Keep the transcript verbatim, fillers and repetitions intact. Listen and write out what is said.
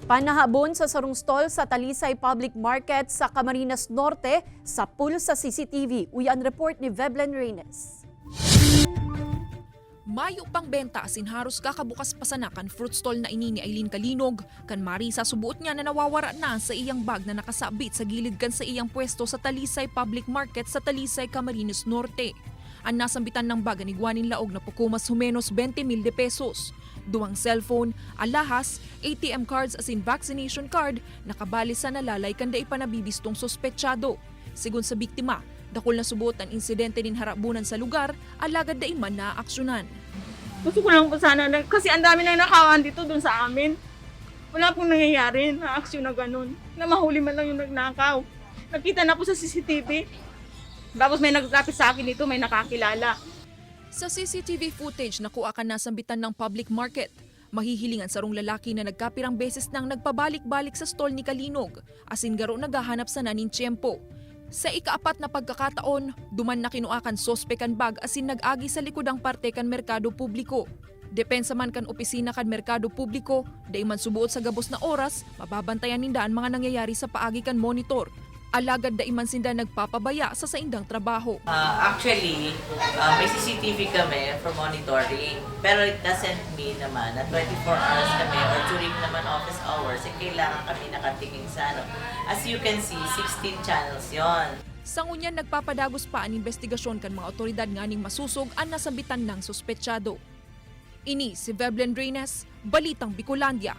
Panahabon sa sarong stall sa Talisay Public Market sa Camarines Norte, sapul sa C C T V. Uya an report ni Veblen Reynes. Mayo pang benta asin haros kakabukas pa sana kan fruit stall na ini ni Aileen Kalinog, kan marisa suboot niya na nawawara na an saiyang bag na nakasabit sa gilid kan saiyang pwesto sa Talisay Public Market sa Talisay, Camarines Norte. An nasambitan nang bag an igwa nin laog na poko mas o menos bente mil de pesos, duwang cellphone, alahas, A T M cards asin vaccination card na kabali sa nalalay kan dai pa nabibistong suspetsado. Segun sa biktima, dakul na suboot an insidente nin harabunan sa lugar, alagad dai man naaaksyonan. Gusto ko lang po sana na, kasi ang dami nang nakawan dito dun sa amin. Wala pong nangyayari na aksyon na ganun, na mahuli man lang yung nagnakaw. Nakita na po sa C C T V. Tapos may nagkapit sa akin dito, may nakakilala. Sa C C T V footage na kuha kan nasambitan nang public market, mahihiling an sarong lalaki na nagkapirang beses nang nagpabalik-balik sa stall ni Kalinog, asin garo naghahanap sana nin tiyempo. Sa ikaapat na pagkakataon, duman na kinua kan suspek an bag asin nag-agi sa likudang parte kan merkado publiko. Depensa man kan opisina kan merkado publiko, dai man suboot sa gabos na oras, mababantayan ninda an mga nangyayari sa paagi kan monitor. Alagad dai man sinda nagpapabaya sa saindang trabaho. Ah, actually, ah, may C C T V kami for monitoring. Pero it doesn't mean naman na twenty-four hours kami or during naman office hours, eh, kailangan kami nakatingin sa ano. As you can see, sixteen channels yon. Sa ngunyan, nagpapadagos pa an imbestigasyon kan mga otoridad nganing masosog an nasambitan nang suspetsado. Ini si Veblen Reynes, Balitang Bicolandia.